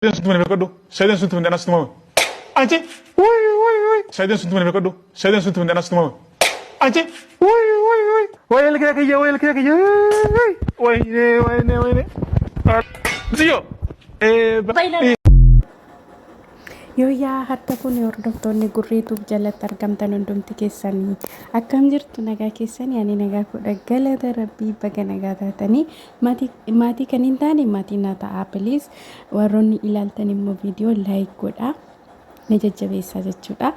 Saayidaan sun tumani beekadhu. Saayidaan sun tumani anas tumama. Anchi. Wuy wuy wuy. Saayidaan sun tumani beekadhu. Saayidaan sun tumani anas tumama. Anchi. Wuy wuy wuy. Wayne kira kiyya wayne kira kiyya. Wayne wayne wayne. Siyo. Eh. Yooyyaa harka fuune hordoftoonni gurriituuf jalatti argamtan hundumti keessanii akkam jirtu nagaa keessanii ani nagaa kudha galata rabbii baga nagaa taatanii Maatii kan hin taane maatii naa ta'aa please. Warroonni ilaaltan immoo viidiyoo like godhaa. Na jajjabeessaa jechuudha.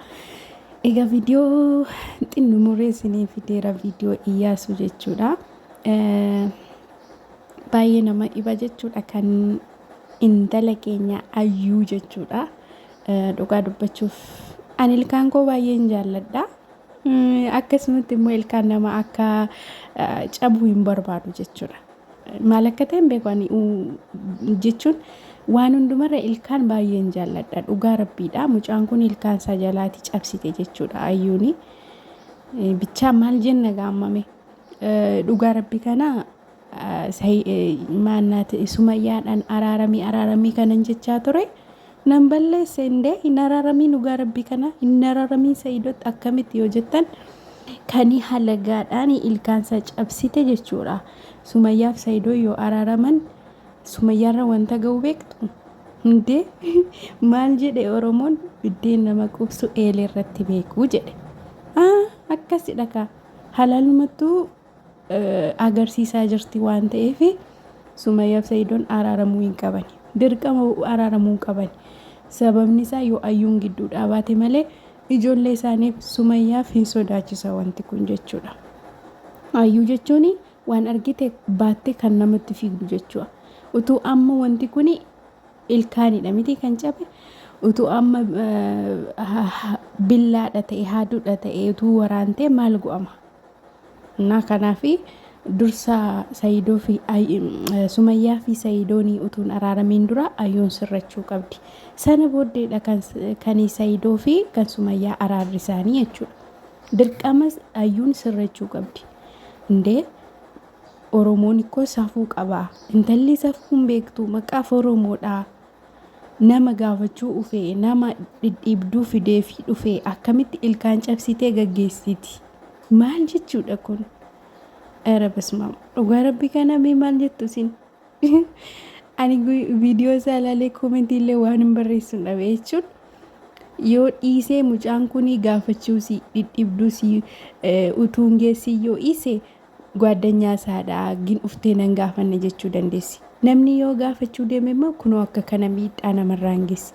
Egaa viidiyoo xinnu muree isinii fideera viidiyoo Iyyaasuu jechuudha. Baay'ee nama dhiba jechuudha kan intala keenya Ayyuu jechuudha. Dhugaa dubbachuuf ani ilkaan koo baay'een jaalladha. Akkasumatti immoo ilkaan nama akka cabuu hin barbaadu jechuudha. Maal akka ta'e hin beeku ani jechuun waan hundumarra ilkaan baay'een jaalladha. Dhugaa rabbiidha. Mucaan kun ilkaan isaa jalaati cabsite jechuudha ayyuuni. Bichaa maal jenna gaammame. Dhugaa rabbi kana maannaati sumayyaadhaan araaramii araaramii kanan jechaa ture. Nan balleesse indee hin araaramiin dhugaa rabbii kana hin araaramiin sa'idotti akkamitti yoo jettan kani halagaadhaan ilkaansaa cabsite jechuudha. Sumayyaaf sa'idoo yoo araaraman sumayyaarra wanta ga'u beektu indee maal jedhe Oromoon biddeen nama quubsu eelee irratti beeku jedhe. Akkasidha kaa halaalumattuu agarsiisaa jirti waan ta'eef Sumayyaaf Sa'idoon araaramuu hin qabani. Dirqama araaramuu hin qabani. Sababni isaa yoo ayyuun gidduu dhaabaate malee ijoollee isaaniif Sumayyaaf hin sodaachisa wanti kun jechuudha. Ayyuu jechuun waan argite baattee kan namatti fiigdu jechuudha. Utuu amma wanti kun ilkaanidha miti kan cabe utuu amma billaadha ta'e haaduudha ta'e utuu waraantee maal go'ama? Innaa kanaafi dursa Sayidoo fi Sumayyaa fi Sayidoonii utuun araaramiin dura Ayyuun sirrachuu qabdi. Sana booddeedha kan kan Sayidoo fi kan Sumayyaa araarri isaanii jechuudha. Dirqama Ayyuun sirrachuu qabdi. Indee Oromoon ikkoo safuu qaba. Intalli safuu hin beektu maqaaf Oromoodha. Nama gaafachuu ufee nama dhidhiibduu fideefii dhufee akkamitti ilkaan cabsitee gaggeessiti? Maal jechuudha kun? Ara basmaam. Dhugaa rabbi kana mee maal jettu isin? Ani viidiyoo isaa ilaalee koomentii illee waan hin barreessu dhabe jechuun yoo dhiisee mucaan kun gaafachuusii dhidhiibduusii utuu hin geessii yoo dhiise Gwaaddanyaa isaadha gin dhuftee nan gaafanne jechuu dandeessi. Namni yoo gaafachuu deeme immoo kunoo akka kana miidhaa namarraan geessi.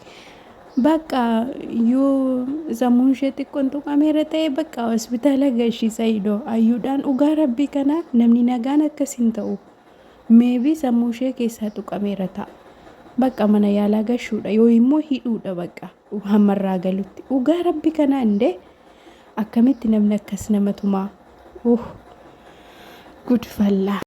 Bakka yoo sammuun ishee xiqqoon tuqameera ta'e bakka hospitaala gashi Saidoo ayyuudhaan dhugaa rabbii kana namni nagaan akkas hin ta'u. Meebii sammuu ishee keessaa tuqameera ta'a. Bakka mana yaalaa gashuudha yoo immoo hidhuudha bakka hammarraa galutti. Dhugaa rabbii kana indee akkamitti namni akkas nama tumaa? Gud fallaa.